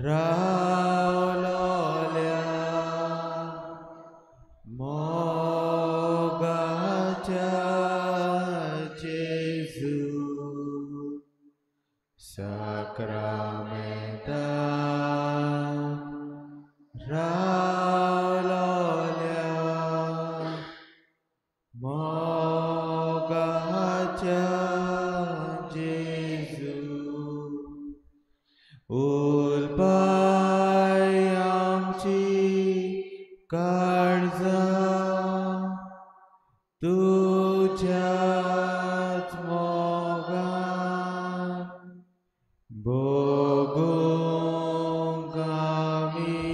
रावलोल्या मोगाच्या जेजू साक्रामेंतान रावलोल्या मोगाच्या जेजू उलपाय आमची काळजां तुज्याच मोगान भोगूंक आमी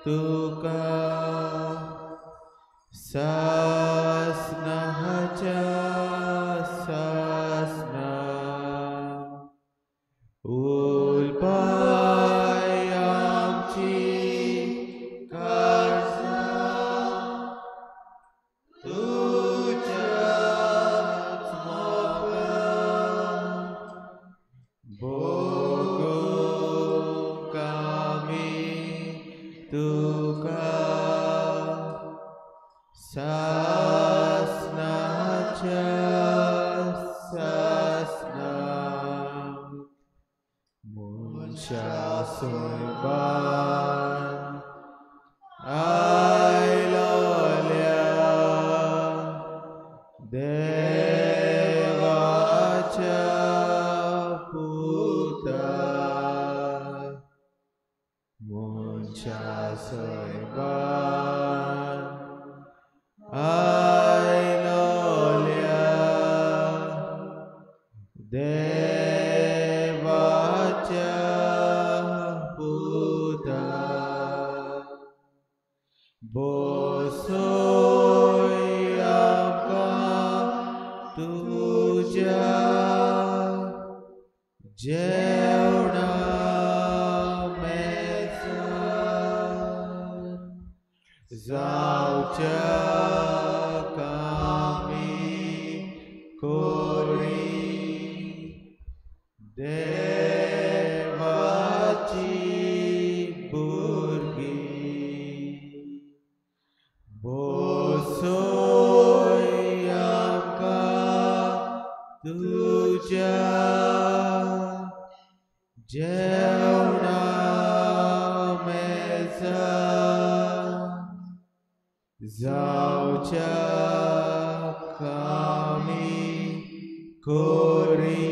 तुका सासणाच्या सासणा उलपाय आमची काळजां तुज्याच मोगान भोगूंक आमी तुका सासणाच्या सासणा मनशा सैबान आयलोल्या देवाच्या पुता मनशा सैबान आयलोल्या देवाच्या पुता बसय आमकां तुज्या जेवणा मेजार जावच्या कामी कोरी देवाची भुरगीं बसय आमकां तुज्या जेवणा मेजार जावच्या कामी कोरी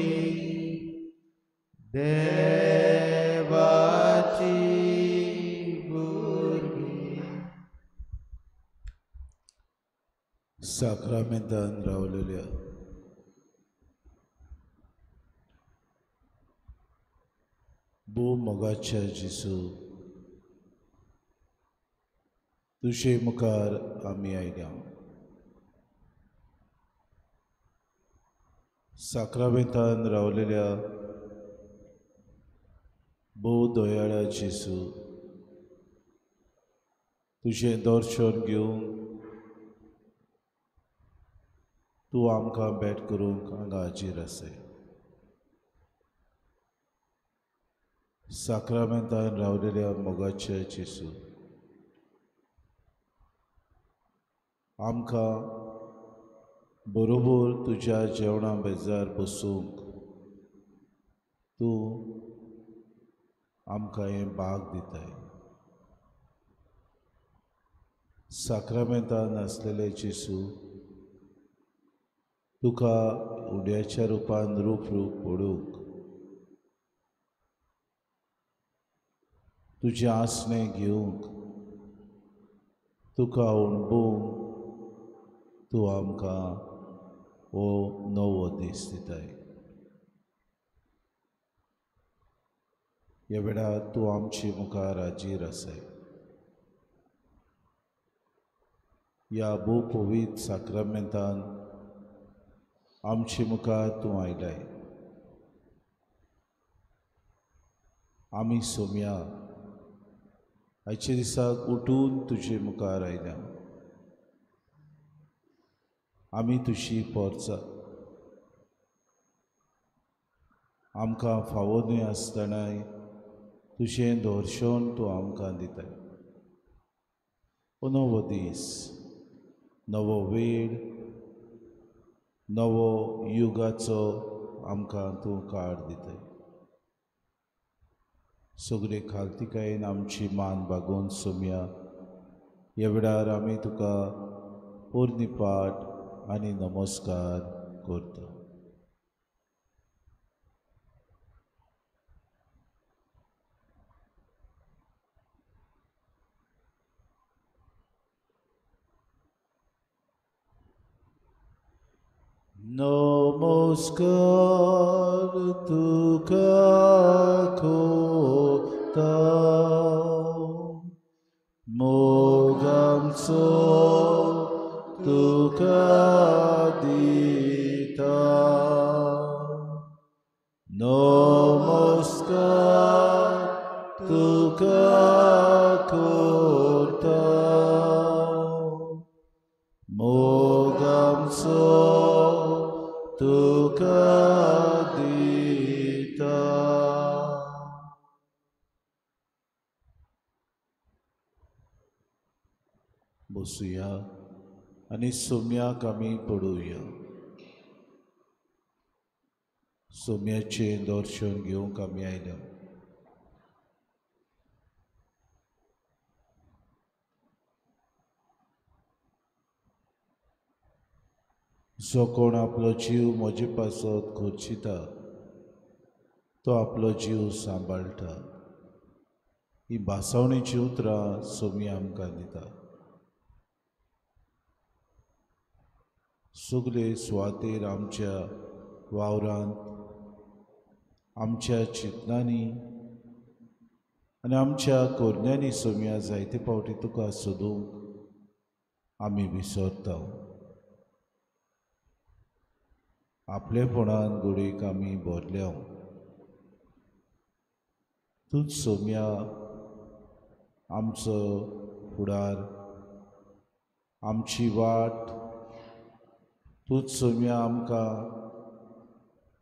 देवाची भुरगीं. साक्रामेंतान रावलेल्या भोव मोगाच्या जेजू तुजे मुखार आमी आयल्या. साक्रामेंतान रावलेल्या भोव दयाळ्या जेजू तुजें दर्शन घेवंक तूं आमकां भेट करूंक हांगा हाजीर आसाय. साक्रामेंतान रावलेल्या मोगाच्या जेजू आमकां बरोबर तुज्या जेवणा बेजार बसूंक तूं आमकां हें भाग दिताय. साक्रामेंतान आसलेले जेजू तुका उड्याच्या रुपान रूप रूप पडूंक तुजें आसणें घेवंक तुका उणबूंक तूं आमकां हो नवो दीस दिताय. ह्या वेळार तूं आमचे मुखार हाजीर आसाय. ह्या भोव पवित्र साक्रामेंतान आमचे मुखार तूं आयलाय. आमी सोम्या आयच्या दिसाक उठून तुजे मुखार आयल्या. आमी तुजी पोरचा आमकां फावो न्हय आसतनाय तुजें दर्शन तूं आमकां दिताय। नवो दीस, नवो वेळ, नवो युगाचो आमकां तूं काळ दिताय। सगळे खालतिकायेन आमची मान बागोवन सोम्या ह्या वेळार आमी तुका पोरणी पाठ आनी नमस्कार करता। नमस्कार तुका कोता मोगांचो तुका दिता। नमस्कार तुका कोता मोगांचो तुका दिता। बसुया आनी सोम्याक आमी पडोवया। सोम्याचें दर्शन घेवंक आमी आयल्या। जो कोण आपलो जीव म्हजे पासत खर्चिता तो आपलो जीव सांबाळटा। ही भासावणेची उतरां सोमी आमकां दिता। सगळे सुवातेर आमच्या वावरांत, आमच्या चिंतनांनी आनी आमच्या कोरण्यांनी सोम्या जायते फावटी तुका सोदूंक आमी विसरता। आपलेपणान घडयेक आमी भरल्या। तूंच सोम्या आमचो फुडार, आमची वाट। तूंच सोम्या आमकां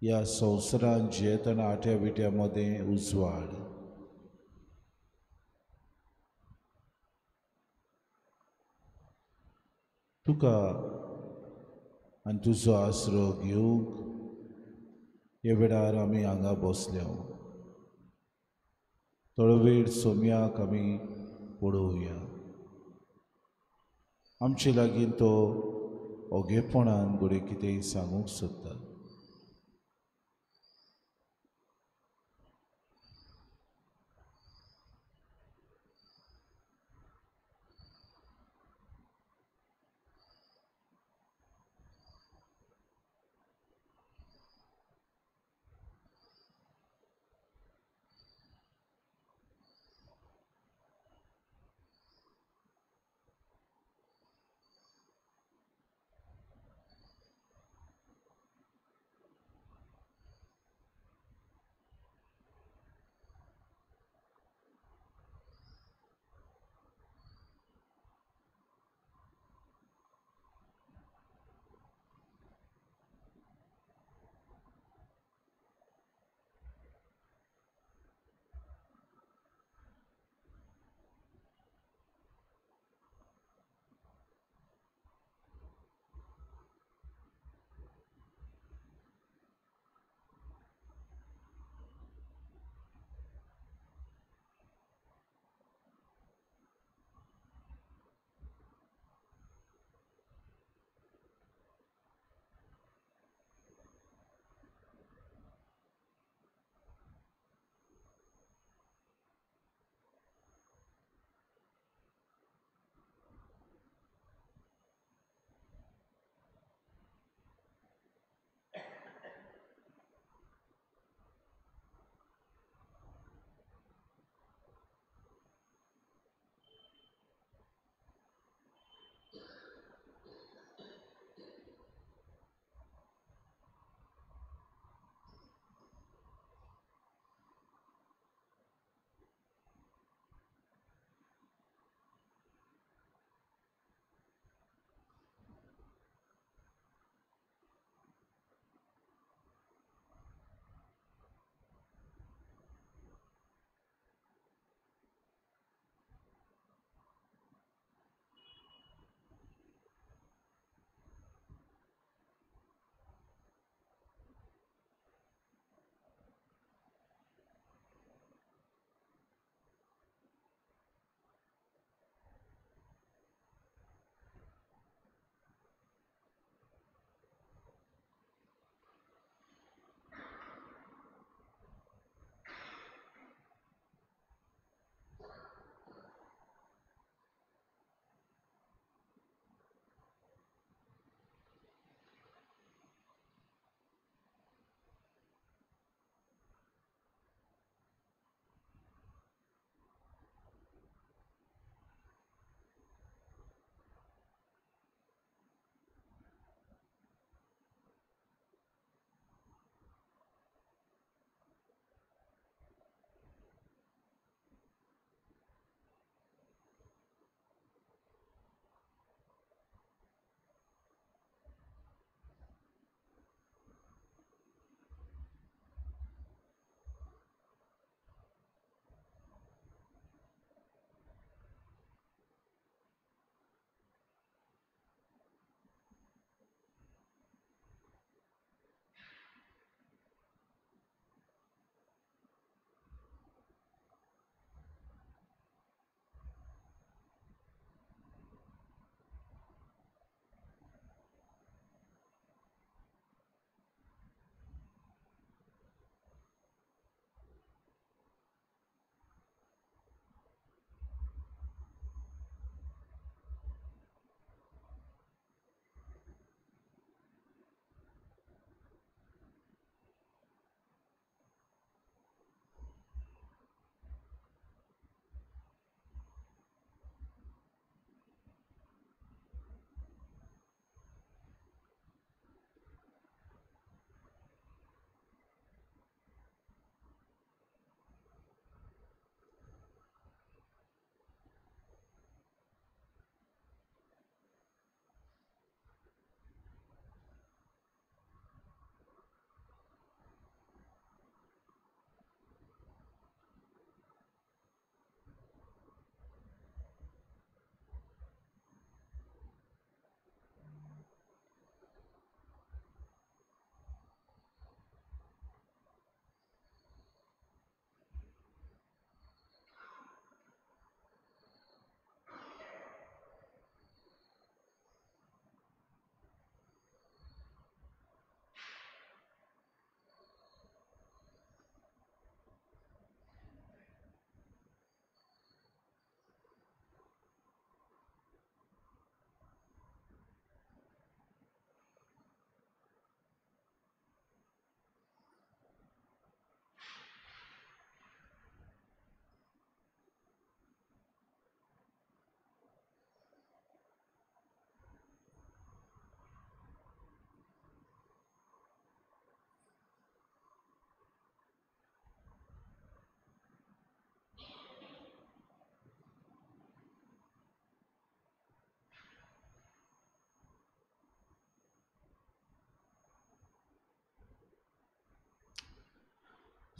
ह्या संवसारांत जियेतना आट्या विट्या मदें उजवाड। तुका आनी तुजो आसरो घेवंक ह्या वेळार आमी हांगा बसल्या। थोडो वेळ सोम्याक आमी पळोवया। आमचे लागीं तो ओगेपणान घडये कितेंय सांगूंक सोदता।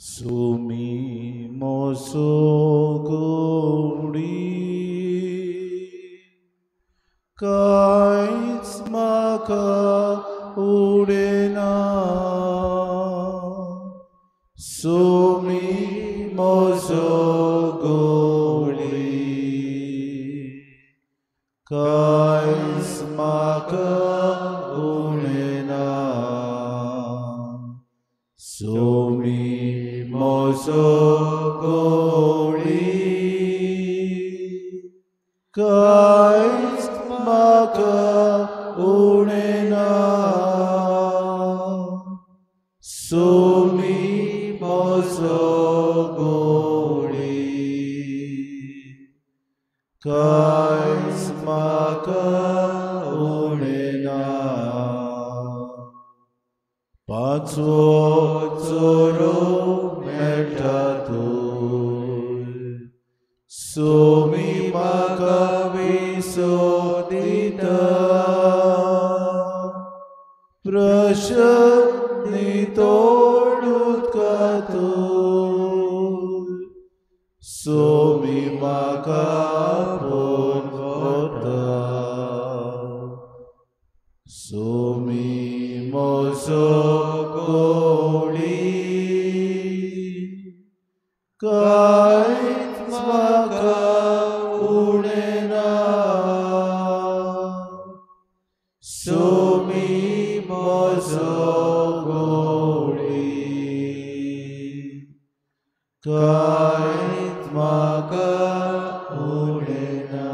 सुमी मोसो गोडी कांयच म्हाका उडना सुमी मोसो गोडी कांयच म्हाका उडना सुमी मोसो गोडी कांयच म्हाका उणें ना सुमी मोसो गोडी कांयच म्हाका उणें ना. पांचवो चोरो मेळटा तूं सुमी म्हाका विसो दिता प्रश्न तोड उदकांतूं सुमी म्हाका आपोवन व्हरता सुमी मोसो गोडी कांयच म्हाका उणें ना सुमी मोसो गोडी कांयच म्हाका उणें ना.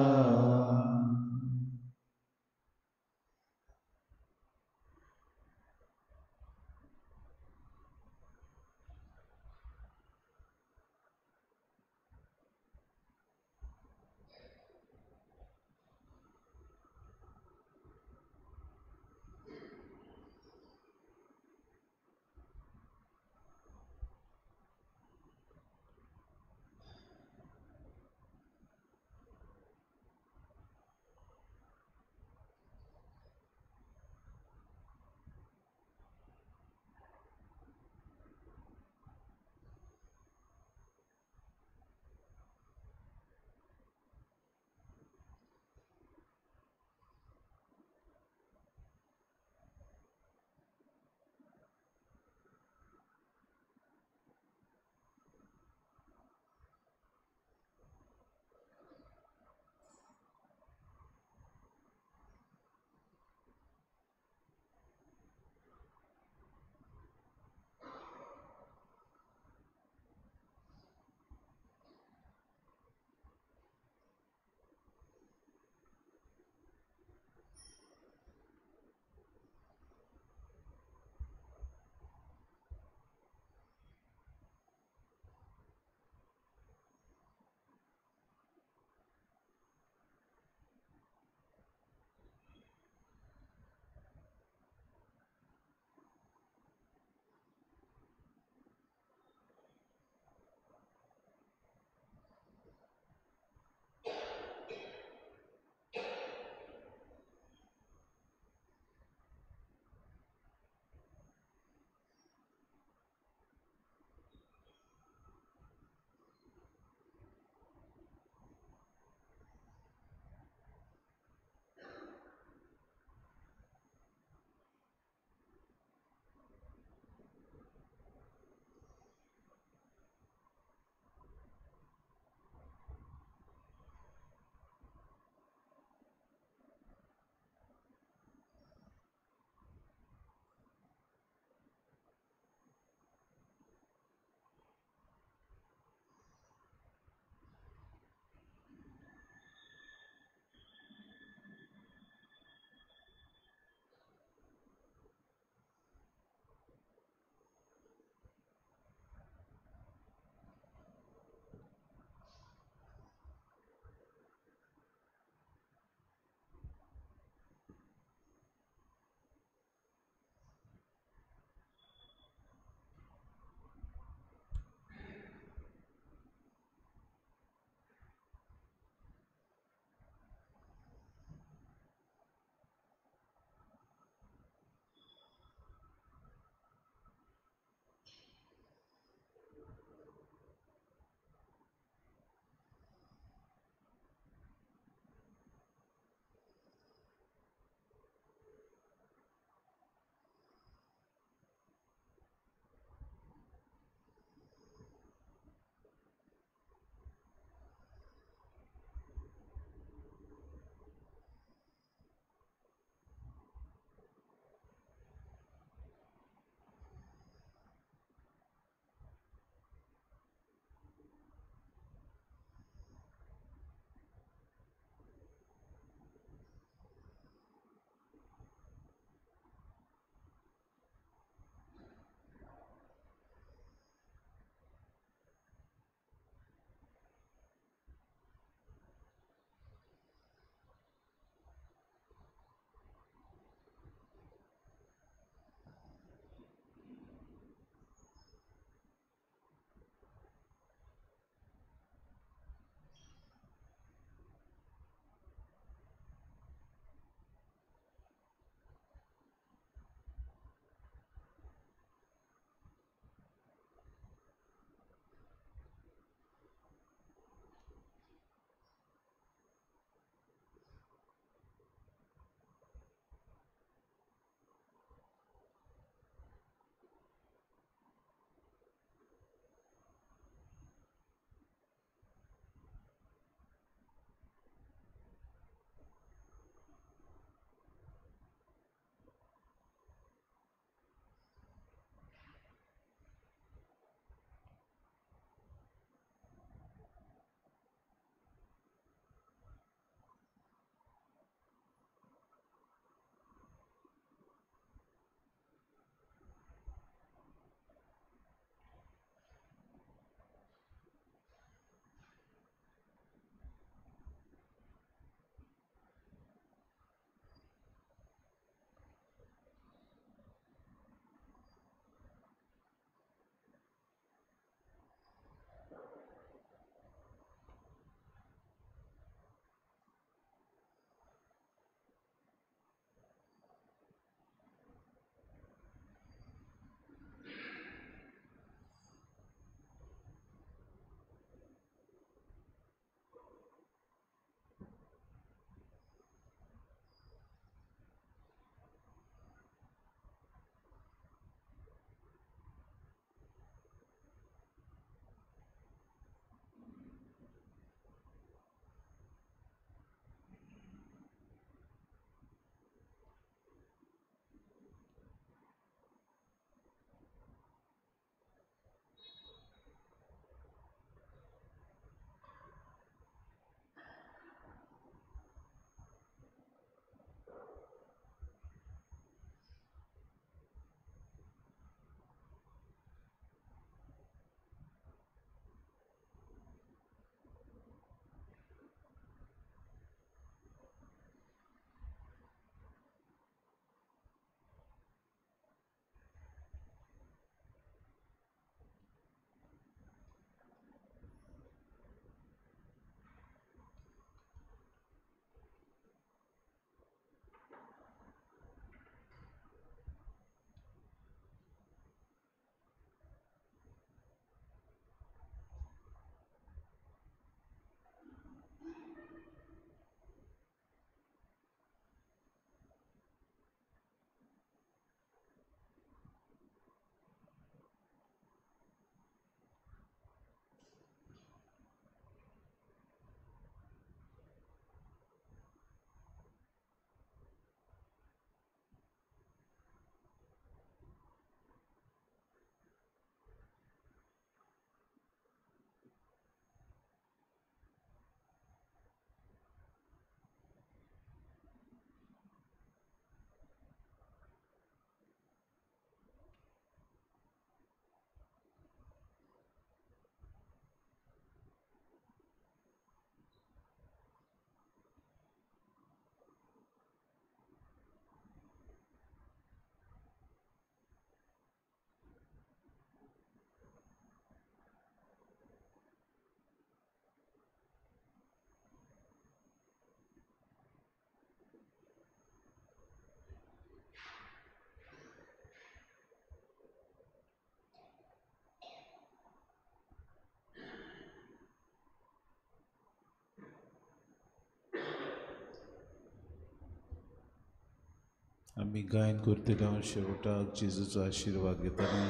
आमी गायन करतले हांव शेवटाक जेजूचो आशिर्वाद घेतले.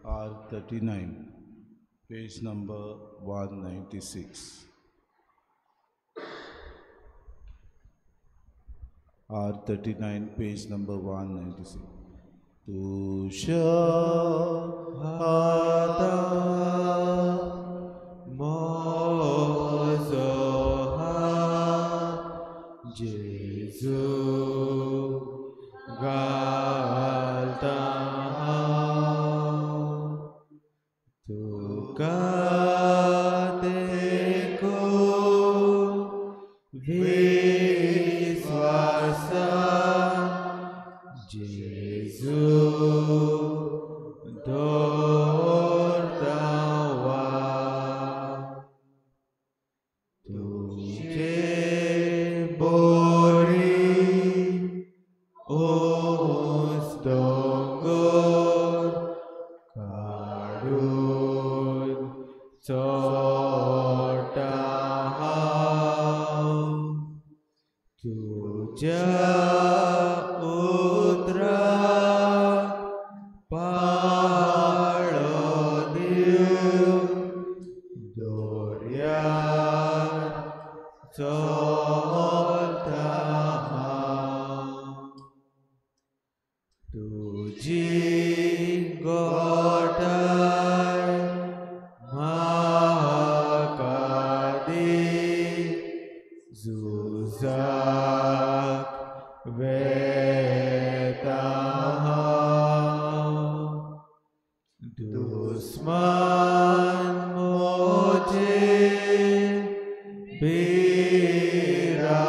R39 page number 196. R39 page number 196. तुझ्या हाता म्हजो हात जेजू घालता हांव, तुका देखून विस्वासा जेजू दवरता वाट. तुजे बोरी उंच दोंगर काडून चडटा हांव, तुज्या उतराक पाळो दिवन दर्यार चलता हांव. तुजी गोठाय म्हाका दी, झुजाक वेता हांव. दुस्मान म्हजे भिरांकूळ,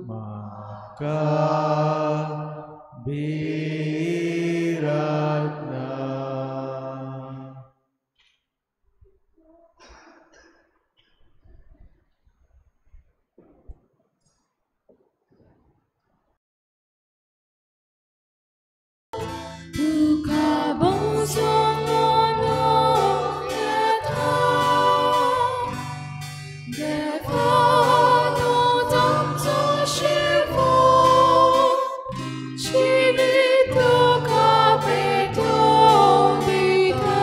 म्हाका भिरांत ना. तुका बोसो म्हणून येता, देवा तूंच आमचो शिवो, जिवीत तुका पेटोवन दिता.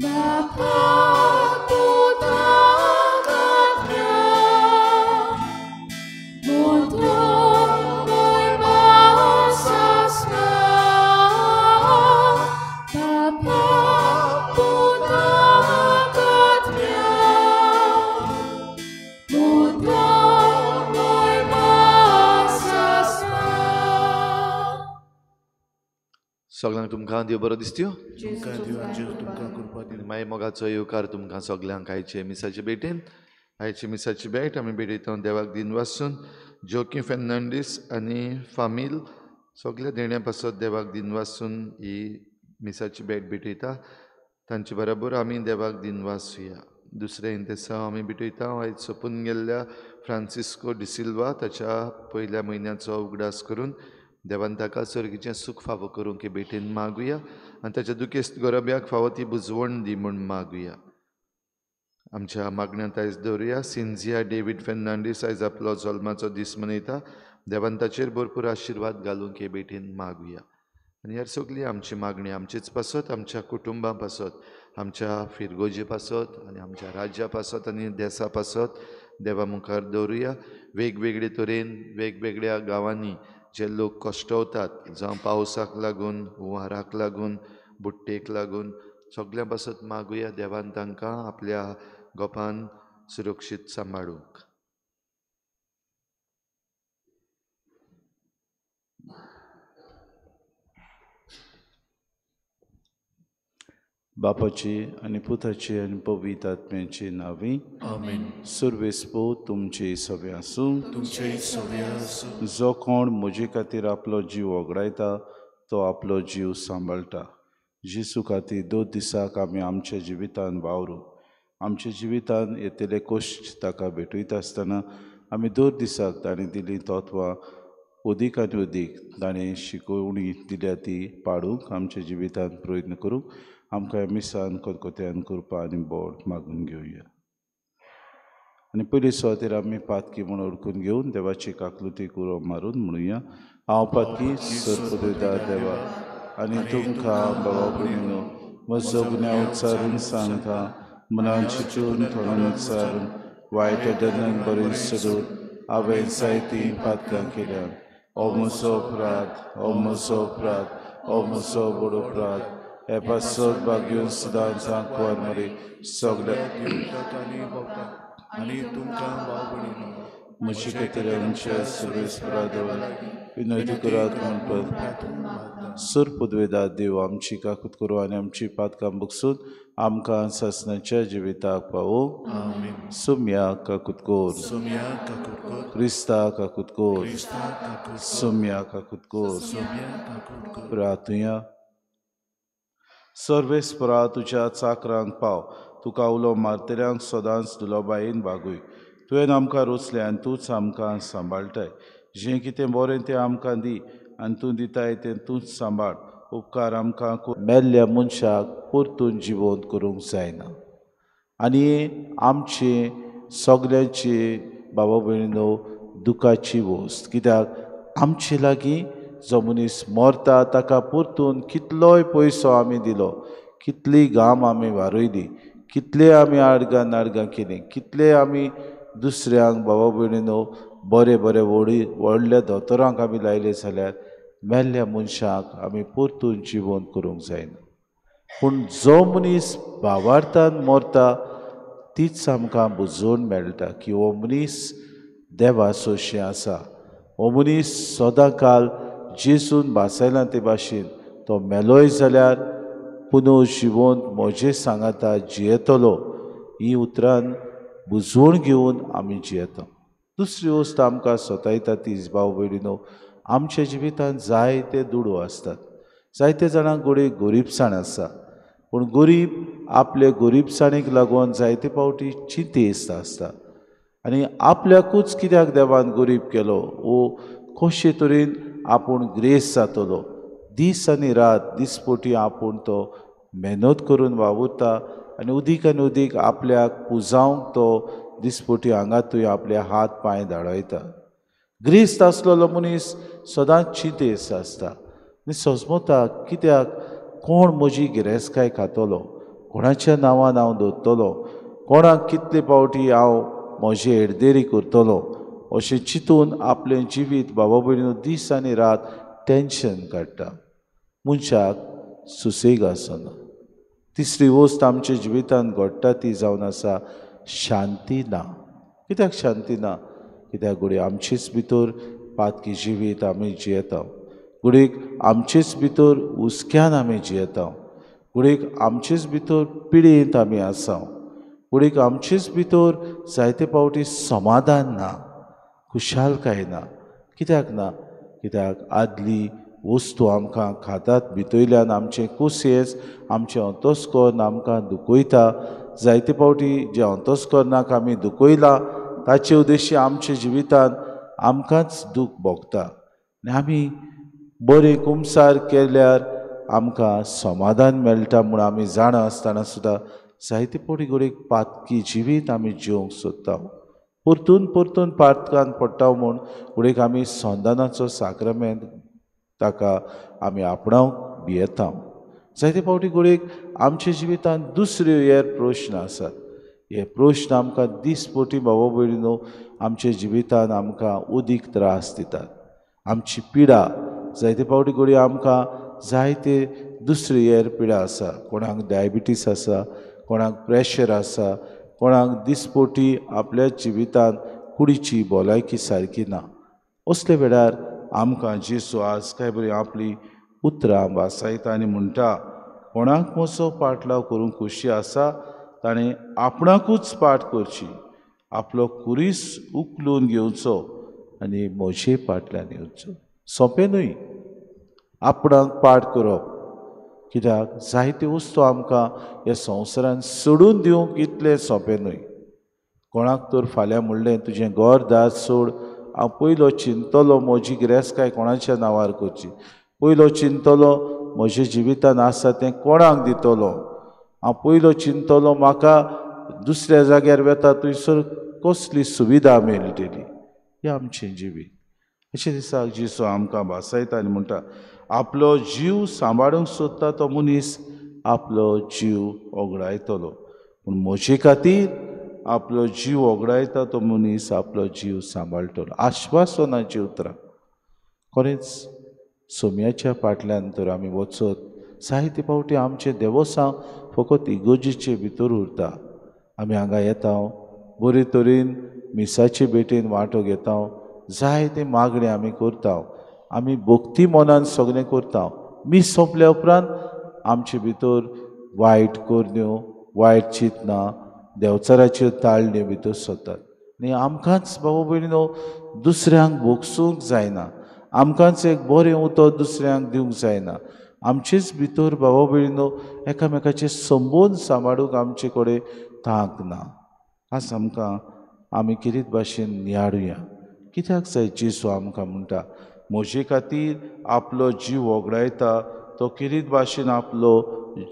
बापा तूं ताकद सगळ्यांक तुमकां देव बरो दिसत्यो. तुमकां देवान तुमकां कृपा दिवं. मागीर मोगाचो येवकार तुमकां सगल्यांक आयचे मिसाचे भेटेन. आयचे मिसाची भेट आमी भेटयता देवाक दिन वासून. जोकी फेर्नांडीस आनी फामील सगल्या देण्या पासत देवाक दिन वासून ही मिसाची भेट भेटयता. तांचे बरोबर आमी देवाक दिन वासुया. दुसरें इंतेसांव आमी भेटयता आयज सोंपून गेल्ल्या फ्रांसिस्को डिसिल्वा ताच्या पयल्या म्हयन्याचो उगडास करून देवान ताका सर्गीचें सूख फावो करूंक हे भेटेन मागुया आनी ताच्या दुखेस्त गोरब्याक फावो ती बुजवण दी म्हूण मागुया. आमच्या मागण्यांत आयज दवरुया सिंजिया डेवीड फेर्नांडीस आयज आपलो जल्माचो दीस मनयता. देवान ताचेर भरपूर आशिर्वाद घालूंक हे भेटेन मागुया. आनी ह्या सगळी आमची मागणी आमचेच पासत, आमच्या कुटुंबां पासत, आमच्या फिरगोजे पासत आनी आमच्या राज्या पासत आनी देसा पासत देवा मुखार दवरुया. वेगवेगळे तरेन वेगवेगळ्या गांवांनी जे लोक कश्टवतात, जावं पावसाक लागून, हुंवाराक लागून, बुट्टेक लागून, सगळ्यां पासत मागुया देवान तांकां आपल्या गोपान सुरक्षीत सांबाळूंक. बापाची आनी पुताची आनी पवित्र आत्म्याची नांवी आमेन. सुर्वेस्पो तुमचे सवे आसूं. तुमचे सवे आसूं. जो कोण म्हजे खातीर आपलो जीव वगडायता तो आपलो जीव सांबाळटा. जेजू खातीर 2 दिसाक आमी आमच्या जिवितान वावरूं. आमच्या जिवितान येतले कश्ट ताका भेटयता आसतना आमी 2 दिसाक ताणें दिली तत्वां अदीक आनी अदीक ताणें शिकोवणी दिल्या ती पाडूंक आमच्या जिवितान प्रयत्न करूंक आमकां मिसान खतखत्यान करपा आनी बोड मागून घेवया. आनी पयली सुवातेर आमी पातकी म्हूण ओळखून घेवन देवाची काकलुती कुरो मारून म्हणुया, हांव पातकी सरपुदेता देवा आनी तुमकां बाबा भयणीनो म्हजो गुन्यांव उच्चारून सांगता, मनान चिंतून थोडोन उच्चारून वायट दनन बरें सोदून हांवें जायतीं पातकां केल्या। ओ म्हजो अपराध, ओ म्हजो अपराध, ओ म्हजो व्हड अपराध। हे पासत भाग्यून सदांच कुंवर मरी सगळ्या आनी तुमकां भाव भयणीनो म्हजी खातीर आमच्या सर्वेस्परा विनंती करात म्हणपत सुर पुदवेदा देव आमची काकूत करूं आनी आमची पातकां बगसून आमकां सासणाच्या जिविताक पावो। आमेन। सुम्या काकूत कोर, सुम्या काकूत कोर, क्रिस्ता काकूत कोर, क्रिस्ता काकूत कोर, सुम्या काकूत कोर, सुम्या काकूत कोर। प्रार्थुया। सर्वेस्परा तुज्या चाकरांक पाव, तुका उलो मारतल्यांक सदांच दुलोबायेन बागूय। तुवें आमकां रोचलें आनी तूंच आमकां सांबाळटाय। जें कितें बरें तें आमकां दी आनी तूं दिताय तें तूंच सांबाळ। उपकार आमकां मेल्ल्या मनशाक परतून जिवंत करूंक जायना। आनी आमचे सगल्यांचे बाबा भयणीनो दुखाची वस्त, कित्याक आमचे लागीं जो मनीस मरता ताका परतून कितलोय पयसो आमी दिलो, कितली घाम आमी वारयली, कितले आमी आडगां नाडगां केलीं, कितले आमी दुसऱ्यांक बाबा भयणीनो बरे बरे व्हडी व्हडल्या दोतोरांक आमी लायले जाल्यार मेल्ल्या मनशाक आमी परतून जिवंत करूंक जायना। पूण जो मनीस भावार्थान मरता तीच आमकां बुजोवन मेळटा की हो मनीस देवासोशी आसा, हो मनीस सदां काल जेजून भासायला ते भाशेन तो मेलोय जाल्यार पुनः जिवंत म्हजे सांगाता जियेतलो। ही उतरान बुजवण घेवन आमी जियेता। दुसरी वस्त आमकां सतायता तीच भाव भयणीनो, आमच्या जिवितांत जायते दुडू आसतात, जायते जाणांक घडये गरिबसाण आसा, पूण गरीब आपले गरिबसाणेक लागून जायते फावटी चिंतेस्त आसता आनी आपल्याकूच कित्याक देवान गरीब केलो वो कशे तरेन आपूण ग्रेस जातलो, दीस आनी रात दिसपोटी आपूण तो मेहनत करून वावुरता आनी उदीक आनी उदीक आपल्याक पुजावंक तो दिसपोटी हांगा थंय आपले हात पांय धाडयता। ग्रेस्त आसलेलो मनीस सदांच चिंतेस्त आसता आनी सजमता कित्याक कोण म्हजी गिरेस्तकाय खातलो, कोणाच्या नांवान हांव दवरतलो, कोणाक कितले फावटी हांव म्हजी हेरदेरी करतलो अशें चिंतून आपलें जिवीत बाबा भयणीनो दीस आनी रात टेंशन काडटा। मनशाक सुसेग आसना। तिसरी वस्त आमच्या जिवितांत घडटा ती जावन आसा शांती ना। कित्याक शांती ना? कित्याक घडये आमचेच भितर पातकी जिवीत आमी जियेता, घडयेक आमचेच भितर हुस्क्यान आमी जियेता, घडयेक आमचेच भितर पिडेंत आमी आसा, घडयेक आमचेच भितर जायते फावटी समाधान ना, खुशालकाय ना। कित्याक ना? कित्याक आदली वस्तू आमकां खातात भितरल्यान आमचें कोसेस आमचें अंतस्कर्ण आमकां दुखयता। जायते फावटी जे अंतस्कर्णाक आमी दुखयलां ताचे उद्देश्य आमच्या जिवितांत आमकांच दूख भोगता आनी आमी बरें कुमसार केल्यार आमकां समाधान मेळटा म्हूण आमी जाणा आसतना सुद्दां जायते फावटी घडयेक पातकी जिवीत आमी जिवंक सोदता, परतून परतून पातकान पडटा म्हूण घडयेक आमी संदानाचो साक्रामेंत ताका आमी आपणावंक भियेता। जायते फावटी घडयेक आमच्या जिवितांत दुसरे हेर प्रश्न आसात, हे प्रश्न आमकां दिसपटी बाबा भयणीनो आमच्या जिवितांत आमकां उदीक त्रास दितात, आमची पिडा जायते फावटी घडये आमकां जायते दुसरी हेर पिडा आसा, कोणाक डायबिटीस आसा, कोणाक प्रेशर आसा, कोणाक दिसपोटी आपल्या जिवितांत कुडीची भलायकी सारकी ना। असले वेळार आमकां जेजू आज काय बरी आपली उतरां भासायता आनी म्हणटा, कोणाक म्हजो पाटलाव करूंक खोशी आसा ताणें आपणाकूच पाठ करची, आपलो कुरीस उखलून घेवचो आनी म्हजे फाटल्यान येवचो। सोंपें न्हय आपणाक पाठ करप, कित्याक जायते वस्तू आमकां ह्या संवसारान सोडून दिवंक इतलें सोंपें न्हय। कोणाक तर फाल्यां म्हणलें तुजें घर दार सोड, हांव पयलो चिंतलो म्हजी गिरेस्तकाय कोणाच्या नांवार करची, पयलो चिंतलो म्हज्या जिवितान आसा तें कोणाक दितलो, हांव पयलो चिंतलो म्हाका दुसऱ्या जाग्यार वता थंयसर कसली सुविधा मेळटली. हें आमचें जिवीत. अशें दिसाक जेजू आमकां भासायता आनी म्हणटा आपलो जीव सांबाळूंक सोदता तो मनीस आपलो जीव ओगडायतलो, पूण म्हजे खातीर आपलो जीव ओगडायता तो मनीस आपलो जीव सांबाळटलो. आश्वासनाची उतरां. खरेंच सोम्याच्या फाटल्यान तर आमी वचत जायते फावटी आमचें देवसांव फकत इगोर्जेचे भितर उरता. आमी हांगा येता, बरे तरेन मिसाचे भेटेन वांटो घेता, जायते मागणें आमी करता, आमी भक्ती मनान सगळें करता. मीस सोंपल्या उपरांत आमचे भितर वायट करण्यो, वायट चिंतनां, देंवचाराच्यो ताळण्यो भितर सरतात आनी आमकांच भाव भयणीनो दुसऱ्यांक भोगसूंक जायना, आमकांच एक बरें उतर दुसऱ्यांक दिवंक जायना. आमचेच भितर भाव भयणीनो एकामेकाचे संबंद सांबाळूंक आमचे कडेन तांक ना. आज आमकां आमी कितें भाशेन नियाळुया. कित्याक जाय जेजू आमकां म्हणटा म्हजे खातीर आपलो जीव ओगडायता तो किरीत भाशेन आपलो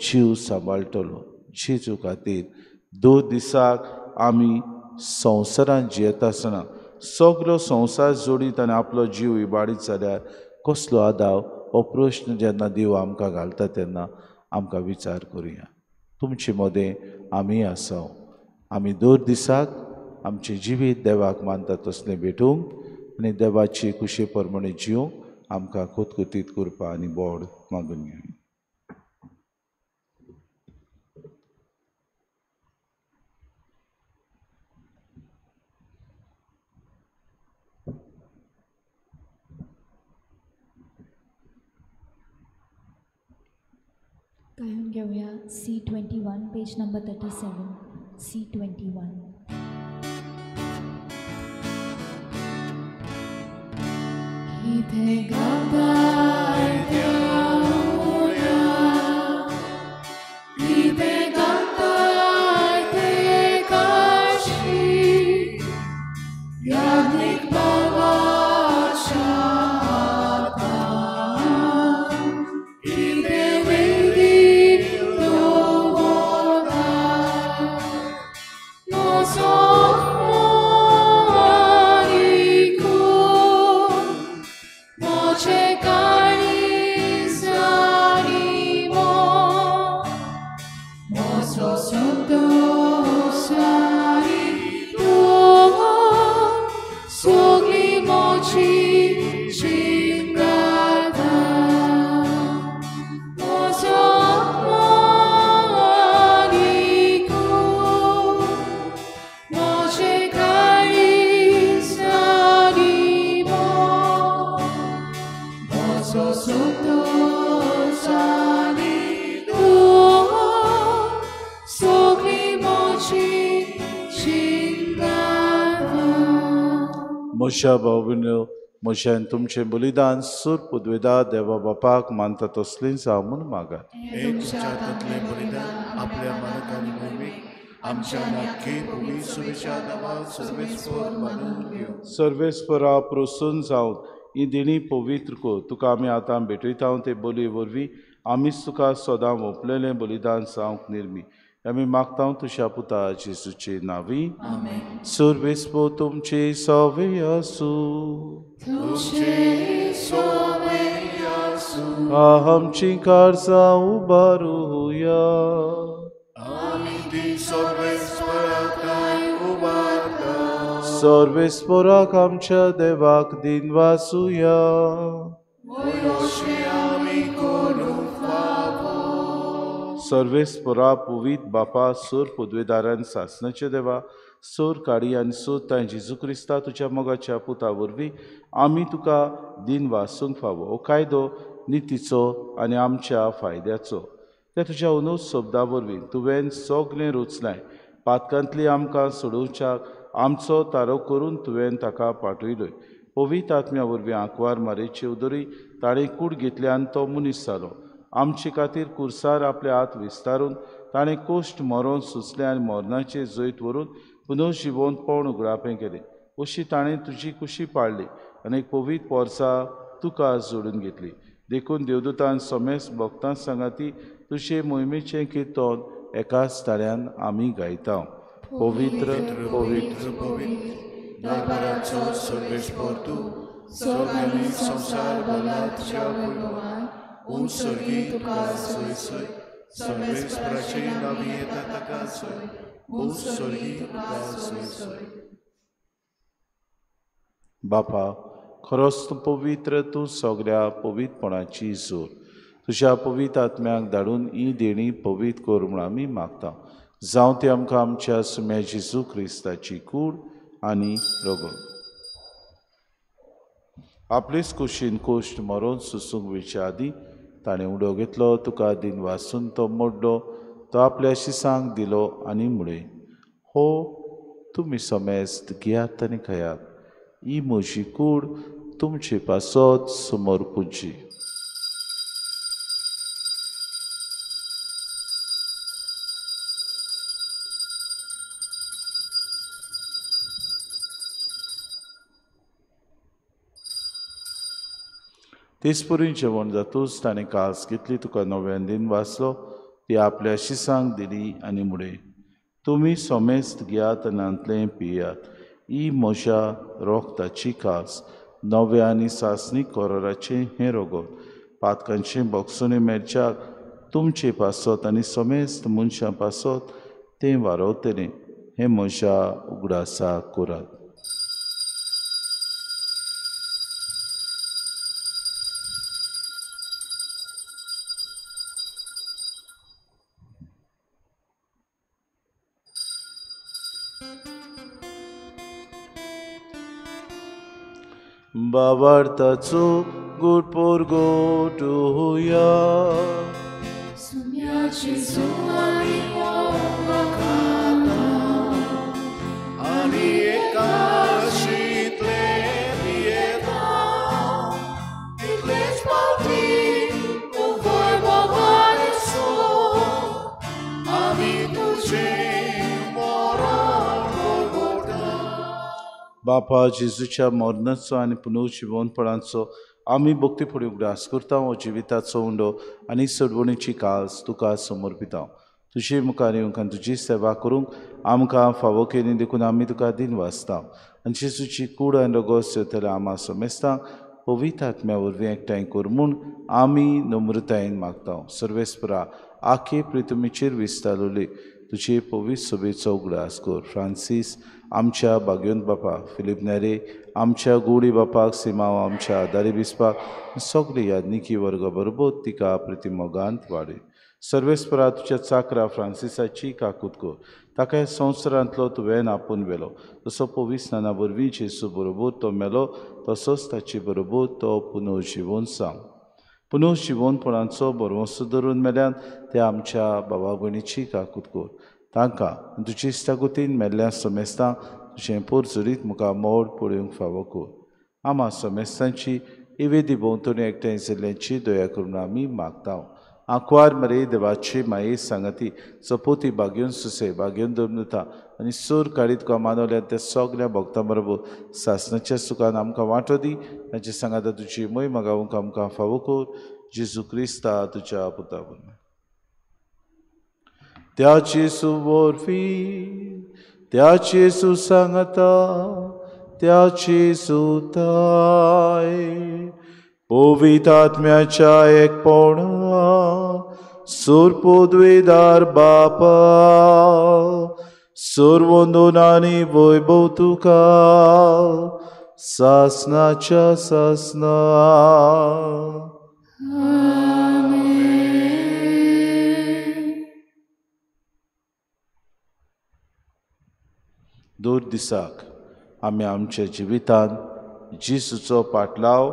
जीव सांबाळटलो. जेजू खातीर 2 दिसाक आमी संवसारांत जियेता आसतना सगलो संवसार जोडीत आनी आपलो जीव इबाडीत जाल्यार कसलो आदाव हो प्रश्न जेन्ना देव आमकां घालता तेन्ना आमकां विचार करुया. तुमचे मदें आमी आसा. आमी 2 दिसाक आमचें जिवीत देवाक मानता तसलें भेटूंक आनी देवाची खुशे प्रमाणे जिवंक आमकां खुतखुतीत करपा आनी बोड मागून घेवया. गायन घेऊया C21 page number 37. C21. कितें गावता त्या कितें गावता ते काशी याज्ञिक बाबाच्या हातान कितें वेदी दवरता म्हजो म्हज्या भाव-भयणीनो, म्हज्यान तुमचें बलिदान सूर पुदवेदा देवा बापाक मानता तसलें जावं म्हूण मागात. तुमच्या हातांतलें बलिदान आपल्या मालकान भूमीक आमच्या नाखे भूमी सुवेच्या नांवान सर्वेस्पर मानून घेवं. सर्वेस्परा प्रसन्न जावन ही देणी पवित्र कर. तुका आमी आतां भेटयता ते बलये वरवीं आमीच तुका सदां ओंपलेलें बलिदान जावंक निर्मी. आमी मागता तुज्या पुता जेजूचे नांवी. सर्वेस्पर तुमचे सवे आसूं. आमची काळजां उबारुया. सर्वेस्पराक आमच्या देवाक दिन वासुया. सर्वेस्परा पुवीत बापा सोर पदवेदारान सासनाचे देवा सोर काडी आनी सोर तांय जेजू क्रिस्ता तुज्या मोगाच्या पुता वरवीं आमी तुका दिन वासूंक फावो. हो कायदो नितीचो आनी आमच्या फायद्याचो. त्या तुज्या अनुज शब्दा वरवीं तुवें सगळें रचलाय. पातकांतली आमकां सोडोवच्याक आमचो तारो करून तुवें ताका पाठयलोय. पवित्र आत्म्या वरवीं आंकवार मारेचे उदरी ताणें कूड घेतली आनी तो मनीस जालो. आमचे खातीर कुर्सार आपले हात विस्तारून ताणें कोश्ट मरोन सुचलें आनी मरणाचें जैत व्हरून पुनर्जिवोन उगडापें केलें. अशी ताणें तुजी कुशी पाळ्ळी आनी एक पवित्र पोरसा तुका जोडून घेतली. देखून देवदूतान समेस्त भक्तां सांगाती तुजे मोहिमेचें किर्तन एकाच ताळ्यान आमी गायता. पवित्र पवित्र पवित्र दरबाराचो सर्वेस्पर तूं स्वर्ग आनी संवसार भरला तुज्या वैभवान. उंच स्वर्गी तुका सोय सोय, सर्वेस्पराचे नांवी येता ताका सोय, उंच स्वर्गी तुका सोय सोय. बापा, खरोच तूं पवित्र, तूं सगळ्या पवित्रपणाची जोर. तुज्या पवित्र आत्म्याक धाडून ही देणी पवित्र कर म्हूण आमी मागता. जावं ती आमकां आमच्या सुम्या जेजू क्रिस्ताची कूड आनी रगत. आपलेच कुशीन कोश्ट मरोन सुसूंक वयचे आदीं ताणें उडो घेतलो, तुका दिन वासून तो मोडलो, तो आपल्या शिसांक दिलो आनी म्हळें, हो तुमी समेस्त घेयात आनी खायात, ही म्हजी कूड तुमचे पासत समर्पूची. तेचपरी जेवण जातूच ताणें कास घेतली, तुका नव्यान दिन वाचलो, ती आपल्या शिसांक दिली आनी म्हळें, तुमी समेस्त घेयात आनी हांतलें पियात, ही म्हज्या रोगताची कास, नव्या आनी सासणी कोराचें हें रगत, पातकांचें बॉक्सुनी मेळच्याक तुमचे पासत आनी समेस्त मनशां पासत तें वारवतलें, हें म्हज्या उगडासा करात. बाबार्थाचो गुड पोरगोटुया. आनी एकाशितले पियेता तितलेच पावटी उभय बाबाचो आमी तुजें बापा जेजूच्या मरणाचो आनी पुनर्जिवनपणाचो आमी भक्ती फुडें उगडास करता. हो जिविताचो उंडो आनी सोडवणीची कास तुका समर्पिता. तुजे मुखार येवंक आनी तुजी सेवा करूंक आमकां फावो केली देखून आमी तुका दिन वाचता. आनी जेजूची कूड आनी रगत सेवतल्या आमा समेस्तांक पवित्र आत्म्या वरवीं एकठांय कर म्हूण आमी नम्रतायेन मागता. सर्वेस्परा आखे प्रितुमीचेर विस्तारली तुजे पवित्र सभेचो उगडास कर. फ्रांसीस आमच्या बागयोन बापा, फिलीप नेरे आमच्या गोडी बापाक, सिमाव आमच्या आदारी बिस्पाक, सगळे याज्ञिकी वर्ग बरोबर तिका प्रतिमोगांत वाडय. सर्वेस्परा तुज्या चाकरा फ्रांसिसाची काकूत कर, ताका ह्या संवसारांतलो तुवें आपून व्हेलो, तसो पवित्र स्नाना वरवीं जेजू बरोबर तो मेलो, तसोच ताचे बरोबर तो पुनर्जिवन सांग. पुनर्जिवनपणाचो भरवंसो धरून मेल्यान ते आमच्या बाबा भयणीची काकूत कर. तांकां तुजी इश्टागतीन मेल्ल्या समेस्तांक तुजें पोरजोरीत मुखार मोड पळोवंक फावो कर. आमा समेस्तांची इवेदी भोंवतणी एकठांय जाल्ल्यांची दया करून आमी मागता. आंकवार मरे देवाची माये सांगाती चपोती बागयोन सुसे बागयोन दमनुता आनी सूर काडीत तुका मानवल्या त्या सगल्या भक्तां बरोबर सासणाच्या सुखान आमकां वांटो दी. तांचे सांगाता तुजी मोय मागावंक आमकां फावो कर. जेजू क्रिस्ता तुज्या पुता वरवीं. त्या जेजू वरवीं, त्या जेजू सांगाता, त्या जेजू ताय पवित्र आत्म्याच्या एकपणा सूर पदवीदार बापा, सर्वंदून आनी वैभव तुका सासनाच्या सासना. दर दिसाक आमी आमच्या जिवितांत जेजूचो पाटलाव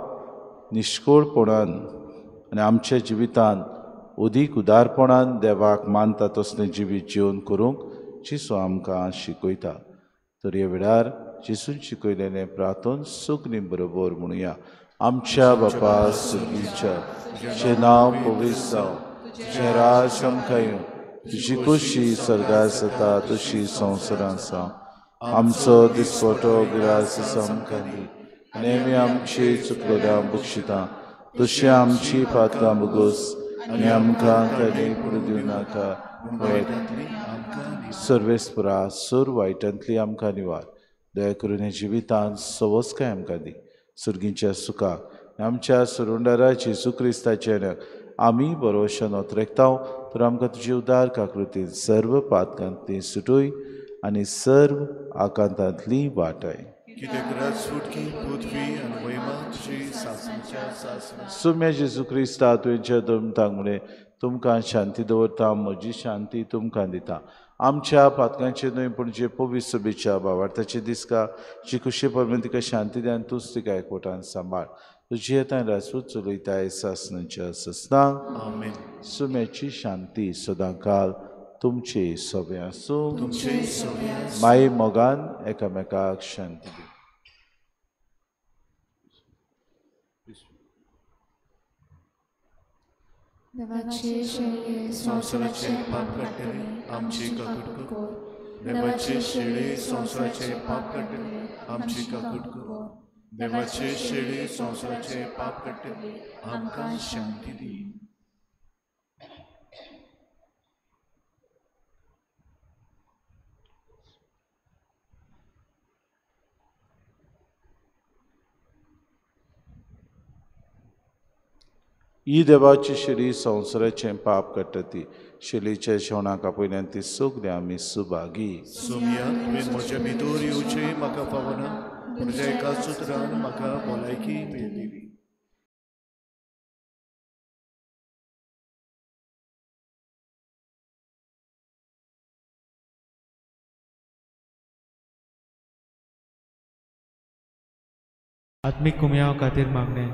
निश्कोळपणान आनी आमच्या जिवितांत अदीक उदारपणान देवाक मानता तसलें जिवीत जिवन करूंक जेजू आमकां शिकयता. तर ह्या वेळार जेजून शिकयलेलें प्रार्थन सगळीं बरोबर म्हणुया. आमच्या बापा सुर्गीच्या, तुजें नांव पवित्र जावं, तुजें राज आमकां येवं, तुजी खोशी स्वर्गार जाता तशी संवसारांत जावं. आमचो दिसपटो गिरास आमकां दी, आनी आमी आमची चुकलेल्या बक्षिता तशी आमची पात्रां बगोस आनी आमकां ताणे पडूं दिवं नाका. वायटांतली आमकां सर्वेस्परा सोर वायटांतली आमकां निवार. दया करून ह्या जिवितांत सवस्काय आमकां दी. सुर्गींच्या सुखाक आमच्या सुरुंडारा जेजू क्रिस्ताच्या आमी बरोवशान ओतरेकता तर आमकां तुजी उदार काकृतीन सर्व पातकांतली सुटूय आनी सर्व आकांतांतली वाटाय. कित्याक राज सुटकी पृथ्वी आनी वैमा तुजी सासणच्या सासणा. सुम्या जेजू क्रिस्ता तुवेंच्या दमतांक म्हळें तुमकां शांती दवरता, म्हजी शांती तुमकां दिता. आमच्या पातकांचे न्हय पूण जे पवित्र सभेच्या भावार्थाचे दिसका जी कुशे परमेन तिका शांती दी आनी तूंच तिका एकवटान सांबाळ. तुजी येता राजपूत चलयताय सासणाच्या ससना. आमेन. सुम्याची शांती सदांकाल तुमचे सोबे आसूं. तुमचे सोबे आसूं. माई मोगान एकामेकाक शांती दी. देवाचे शेळये संवसाराचे पाप काडटले आमची काकूट कर. देवाचे शेळये संवसाराचे पाप काडटले आमची काकूट कर. देवाचे शेळये संवसाराचे पाप काडटले आमकां शांती दी. ही देवाची शेळी संवसाराचें पाप काडटा ती शेळीच्या शेवणाक आपयल्यान ती सगळीं आमी सुभागी. सोम्या तुवें म्हज्या भितर येवचें म्हाका फावना, पूण तुज्या एका सुत्रान म्हाका भलायकी मेळटली. आत्मीक कुमयाव खातीर मागणें.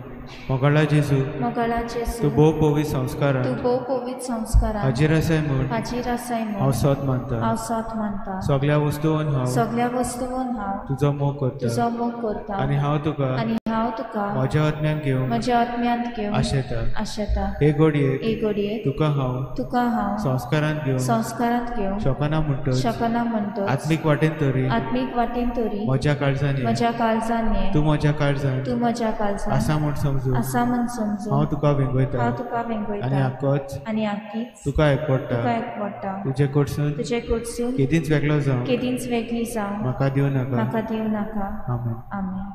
मोगाळा जेजू, मोगाळा जेजू, तूं भोव पवित्र संस्कारान, तूं भोव पवित्र संस्कारान हाजीर आसाय म्हूण, हाजीर आसाय म्हूण हांव सोत मानता, हांव सोत मानता. सगळ्या वस्तून हांव, सगळ्या वस्तून हांव तुजो मोग करता, तुजो मोग करता. आनी हांव तुका, आनी हांव तुका म्हज्या आत्म्यांत घेवन, म्हज्या आत्म्यांत घेवन आशेता, आशेता. हे घडयेक, हे घडयेक तुका हांव, तुका हांव संस्कारांत घेवन, संस्कारांत घेवन शकना म्हणटच, शकना म्हणटच आत्मीक वाटेन तरी, आत्मीक वाटेन तरी म्हज्या काळजान, म्हज्या काळजान ये, तूं म्हज्या काळजान, तूं म्हज्या काळजान आसा म्हूण समजून, आसा म्हूण समजून हांव तुका वेंगयता, हांव तुका वेंगयता. आनी आकोच, आनी आकीच तुका एकवडटा, तुका एकवडटा. तुजे कडसून, तुजे कडसून केदींच वेगळो जावं, केदींच वेगळी जावं म्हाका दिवं नाका, म्हाका दिवं नाका. आमेन. आमेन.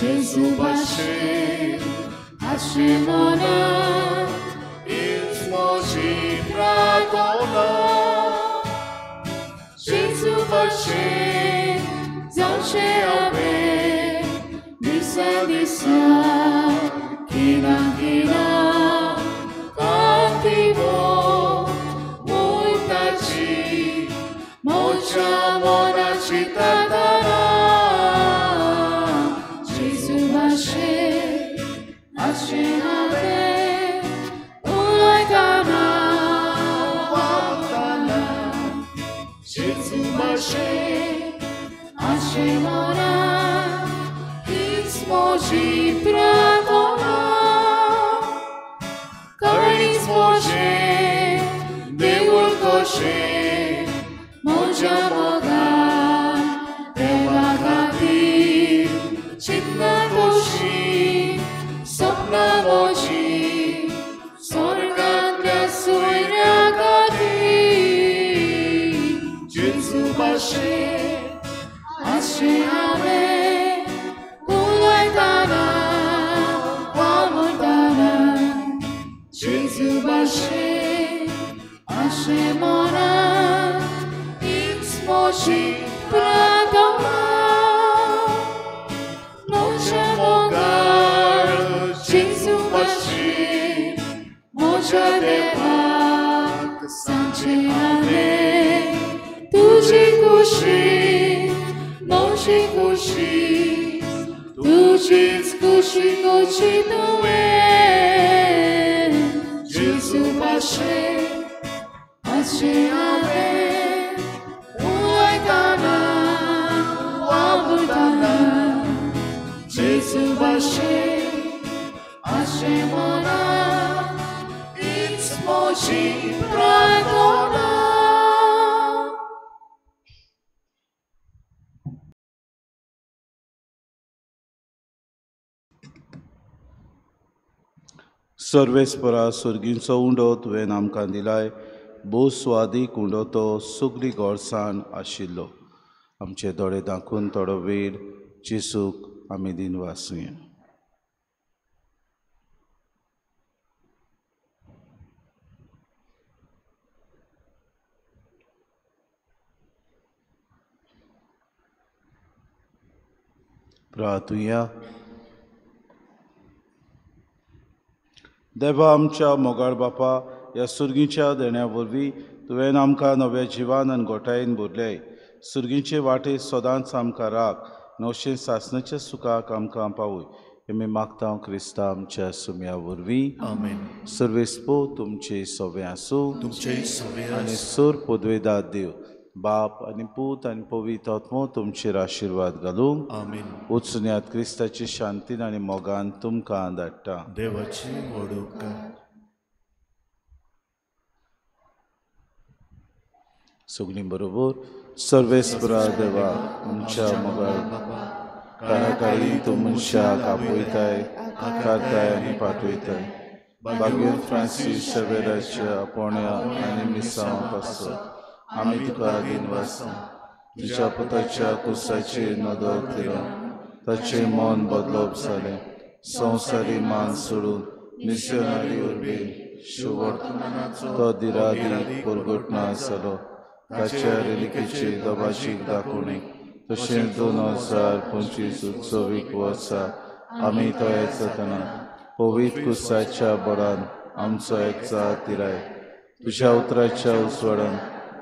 जेजू भाशेन आशे मनान म्हजी प्रार्थना. जेजू भाशेन जावचें हांवें दिसा दिसा खिणा खिणा कांती मोयताची म्हज्या मनाची प्रार्थना. जेजू भाशेन आशे हांवें उलयतना वागतना. जेजू भाशेन आशे मनान हीच म्हजी प्रार्थना. काळीज म्हजें देवूळ कशें म्हज्या मोगान देवा खातीर चिंतना कशी सपनां म्हजीं स्वर्गांतल्या सोयऱ्या खातीर. जेजू भाशेन आशे हांवें उलयतना वावुरतना. जेजू भाशेन आशे मनान हीच म्हजी प्रार्थना. म्हज्या मोगाळ जेजू भाशेन म्हज्या देवाक सांगचें हांवें तुजी खुशी म्हजी खुशी तुजीच खुशी खुशी तुवें. जेजू भाशेन आशे हांवें उलयतना वावुरतना. जेजू भाशेन आशे मनान हीच म्हजी प्रार्थना. सर्वेस्परा सुर्गींचो उंडो तुवें आमकां दिलाय, भोव स्वादीक उंडो तो सगली गोडसाण आशिल्लो। आमचे दोळे दाखून थोडो वेळ जेजूक आमी दिनवासुया। प्रार्थुया। देवा आमच्या मोगाळ बापा, ह्या सुर्गीच्या देण्या वरवीं तुवें आमकां नव्या जिवान आनी गोठायेन भरले। सुर्गीचे वाटे सदांच आमकां राख, नवशे सासणाच्या सुखाक आमकां पावय। आमी मागता क्रिस्ता आमच्या सुम्या वरवीं। आमेन। सर्वेस्पो तुमचे सवे आसूं, तुमचे सवे आनी सोर पदवेदार देव बाप आनी पूत आनी पवित्र आत्मो तुमचेर आशिर्वाद घालूं। आमेन। वचुन्यात क्रिस्ताची शांतीन आनी मोगान तुमकां धाडटा। देवाची व्हड उपकार। सगळीं बरोबर सर्वेस्परा देवा आमच्या मोगाळ काळाकाळी तूं मनशाक आपयताय, आकारताय आनी पाठयताय। बागेन फ्रांसीस शेवेराच्या पोण्या आनी मिसांव पासत आमी तुका दिनवासा। तुज्या पुताच्या कुसाची नदर थिरोवन ताचें मन बदलप जालें। संवसारी मान सोडून मिशनरी उर्बेन शुवर्तमानाचो तो दिरादी परगटना जालो। ताच्या रेलिकेची दबाजीक दाखोवणी तशेंच 2025 उत्सवीक वर्सा आमी तयार जातना पवित्र कुसाच्या बळान आमचो एकचार तिराय। तुज्या उतराच्या उजवाडान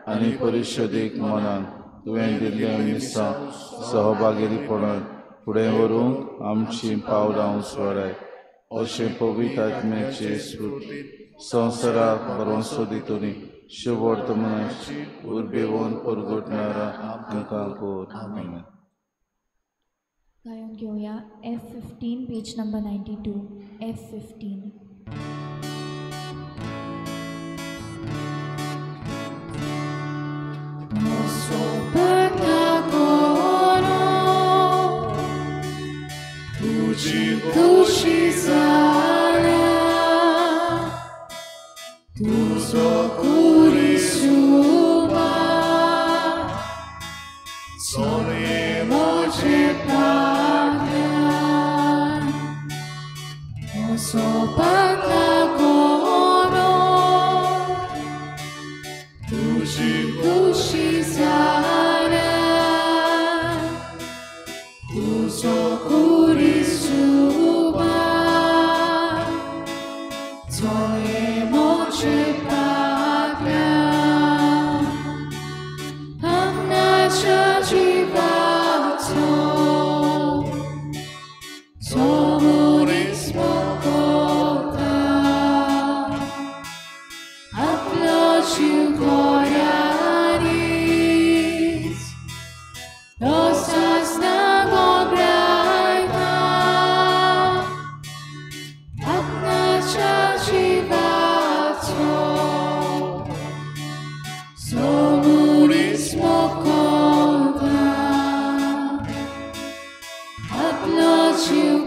आनी परिशदेक मनान तुवें दिल्ल्या मिसां सहभागीपणान फुडें व्हरूंक आमचीं पावलां उजवाडाय। अशें पवित्र आत्म्याचे स्फूर्ती संवसाराक भरवंसो दितली शुभवर्तमानाची उर्बेवन परगटणारा आमकां कर। आमेन। गायन घेवया F15 page number 92 F15। तुजी खुशी जाल्या, तुजो कुरिसुबा चलये म्हजे पांयान म्हजो पांया कोरो तुजी खुशी जाल्या, तुजो कुरिसुबा चलये म्हजे पांयान आपणाच्या जिवाचो जो मनीस मोगता आपलो जीव गोऱ्यारीच तो सासणाक वगडायता। आपणाच्या जिवाचो जो मनीस मोगता आपलो जीव